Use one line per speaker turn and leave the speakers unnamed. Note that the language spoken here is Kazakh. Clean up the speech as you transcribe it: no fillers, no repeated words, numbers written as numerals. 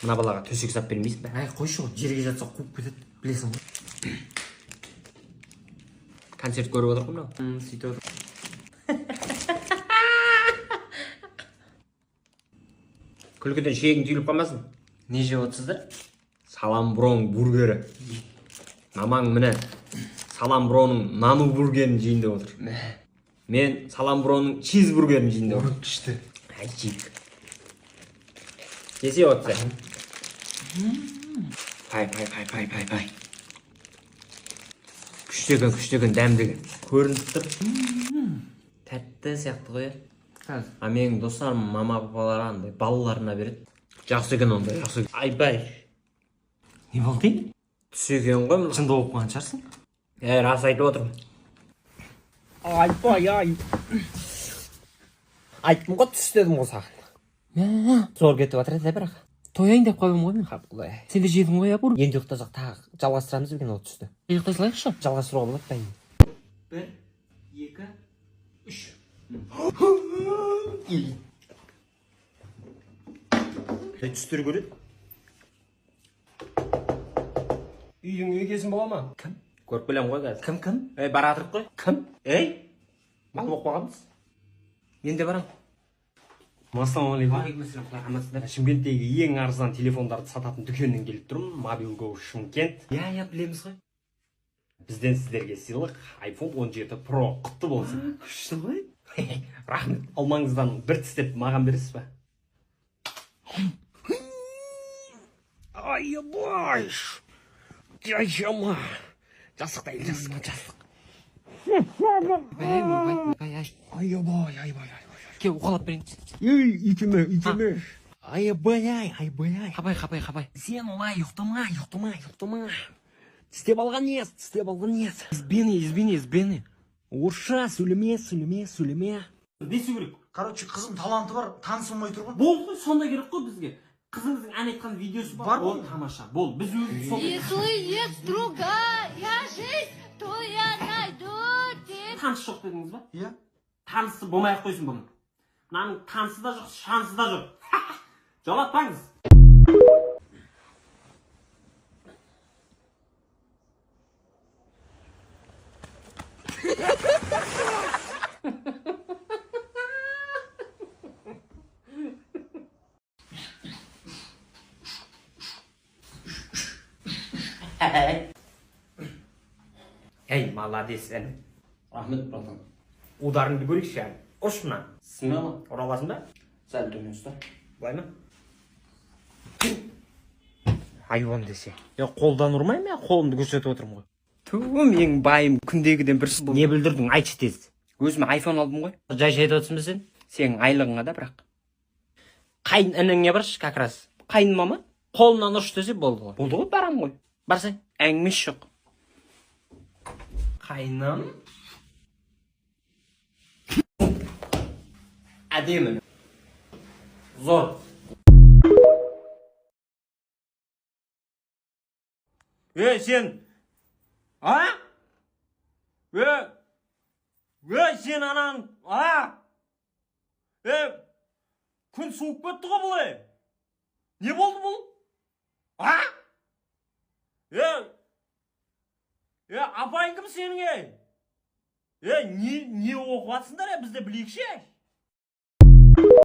Мына балаға төсек сап бермейсің бе?
Әй, қойшы, ол жерге жатса қуып кетеді, білесің ғой.
Концерт көріп отыр ғой мынау.
Сөйтіп отыр.
Күлкіден шегің түйіліп қалмасын.
Не жеп отырсыздар?
Салам броның бургері. Мамаң міне Салам броның нану бургерін жейін деп отыр. Мен Салам броның чизбургерін жейін деп отырмын.
Күшті.
Әй, жейік. Жесе отырса. Пай, пай, пай, пай, пай, пай. Күшті екен, күшті екен, дәмді екен. Көрініп тұр. Тәтті сияқты ғой, иә? А менің достарым, мама папалары андай балаларына береді. Жақсы екен онда, жақсы екен. Айбай.
Не болды?
Түс екен ғой мына.
Шынды болып қалған шығарсың.
Е, рас айтып отырмын. Айбай, ай. Айттым ғой, түс дедім ғой саған. Зор кетіп жатыр еді бірақ.
Тояйын деп қойдым ғой мен.
Қап, құдай.
Сен де жедің ғой, иә,
Енді ұйықтасақ тағы жалғастырамыз ба екен ол түсті?
Ұйықтай салайықшы.
Жалғастыруға болады ба енді?
1, 2, 3.
Түстер көреді. Үйдің егесін бола ма? Кім? Көріп келемін ғой қазір.
Кім, кім?
Ей, бара жатырық қой.
Кім?
Ей, мал болып қалғанбыз.
Мен де барамын.
Ассалаумағалейкум.
Уағалейкумассалам, құдай амансыздар.
Шымкенттегі ең арзан телефондарды сататын дүкеннен келіп тұрмын. Mobile Go Шымкент.
Иә, иә, білеміз ғой.
Бізден сіздерге сыйлық iPhone 17 Pro құтты болсын.
Күшті ғой.
Рахмет. Алмаңыздан бір тістеп маған бересіз ба? Айбай! Жайшама. Жасықтай, жасық, жасық.
Ай, ай, ай.
Айбай, айбай, айбай.
Кел, уқалап берейін.
Ей, итіме, итіме. Айбай, ай, айбай, ай.
Қабай, қабай, қабай.
Сен олай ұйықтама, ұйықтама, ұйықтама. Тістеп алған ес, тістеп алған ес. Избені, избені, избені. Орысша сөйлеме, сөйлеме, сөйлеме.
Не істеу керек?
Короче, қызым таланты бар, таныс болмай тұр ғой.
Болды ғой, сонда керек қой бізге. Қызыңыздың ән айтқан видеосы бар.
Бар ғой.
Ол тамаша. Бол, біз өзіміз сондай.
Если есть другая жизнь, то я найду тебя.
Таныс жоқ дедіңіз ба?
Иә.
Танысы болмай ақ қойсын бұның. Мынаның танысы да жоқ, шансы да жоқ. Жолатпаңыз.
Ей, молодец, әне. Рахмет, братан. Ударыңды көрейікші, әне. Ұршы мына.
Смело.
Ұра аласың ба?
Сәл төмен ұста.
Былай ма? Айуан десе. Я қолдан ұрмаймын, я қолымды көрсетіп отырмын ғой. Ту, менің байым күндегіден бір сыл. Не бүлдірдің, айтшы тез. Өзіме айфон алдым ғой. Жай жай айтып отырсың ба сен? Сенің айлығыңа да бірақ. Қайын ініңе баршы, как раз. Қайын мама қолынан ұршы десе болды ғой. Болды ғой, барамын ғой. Барсай, әңгімесі жоқ. Қайным. Әдемі. Зор. Ей, сен. А? Ей. Ей, сен анаң. А? Ей. Күн суып кетті ғой бұл, ей. Не болды бұл? А? Ей. Ей, апайың кім сенің, ей? Ей, не оқып жатсыңдар, ей, бізде білейікші, ей.